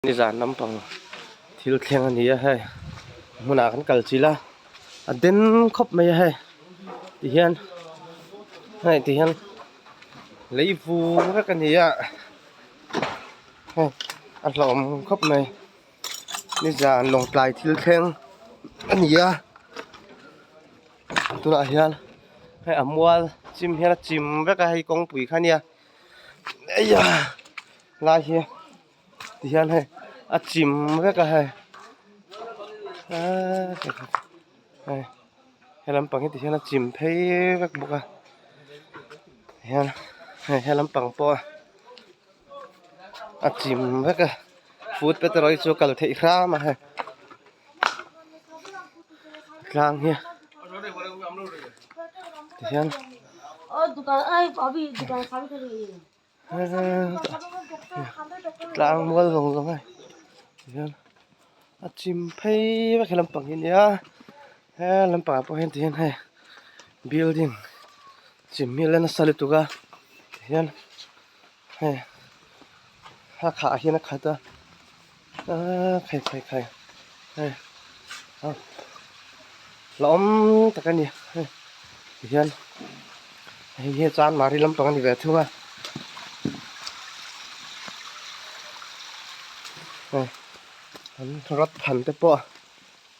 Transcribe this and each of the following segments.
Nizan lampang thil thleng a ni a hei hmunah kan kal chilh a a den khawp mai a hei tihian hei tihian lei vur vek a ni a hei a hlauhawm khawp mai nizan lawngtlai thil thleng a ni a tunah hian hei a mual chim hian a chim vek a hei kawngpui kha a nia eiah lai hi. Tihian hei a chim vek a hei aaa hei he lampang hi tihian a chim phei vek bawk a tihian hei he lampang pawh a chim vek a footpath erawh hi chu a kal theih hram a hei tlang hi tihian. Tlang mual zawng zawng hei tihian a chim phei vek he lampang hi ania he lampang ah pawh hian tihian hei building chim hi a la nasa lutuk a tihian hei a khah hian a khat a aaa khai khai khai hei a hlauhawm tak a ni hei tihian hei hi chanmari lampang a ni ve thung a hei an rawt phan te pawh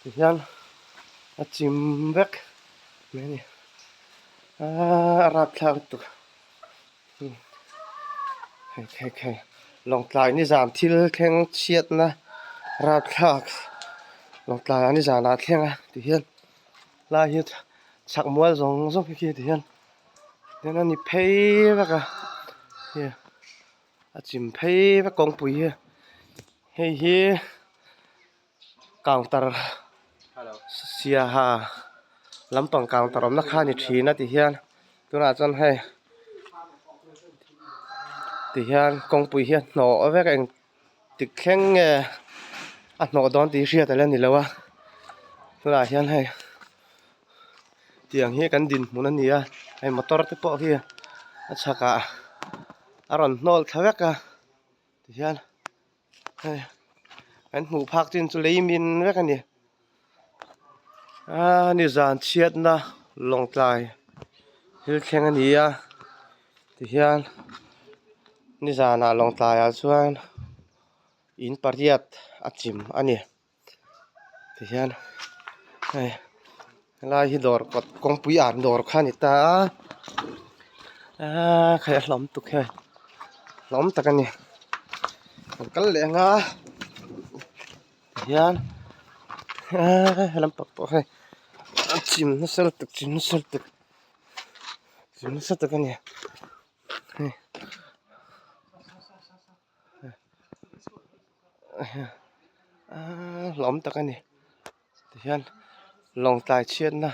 tihian a chim vek mai a ni aaa a rapthlak lutuk. Hei hei hei Lawngtlai nizan thil thleng chhiatna rapthlak Lawngtlai ah nizan ah thleng a ti hian lai hi chhak mual zawng zawng hi khi ti hian tihian a ni phei vek a hei a chim phei vek kawngpui hi hei hi counter siaha lampang counter awmna kha a ni thin a ti hian tunah chuan hei ti hian kawngpui hi a hnawh vek a engtik thleng nge a hnawh dawn tih hriat ala ni lo a tunah hian hei tiang hi kan dinhmun a ni a hei motor te pawh hi a chhakah a rawn hnawl thla vek a tihian. Hei kan hmuh phak chin chu lei min vek a ni aa nizan chhiatna lawngtlai thil thleng a ni a tihian nizanah lawngtlaiah chuan in pariat a chim a ni tihian hei helai hi dawr kawt kawngpui an dawr kha a ni ta a aaa khai a hlawm tuk hei hlawm tak a ni kan kal leh ang a tihian aaa helam pang pawh hei a chim nasa lutuk chim nasa lutuk chim nasa tak a ni hei. Hlawm tak a ni tihian lawngtlai chhiatna.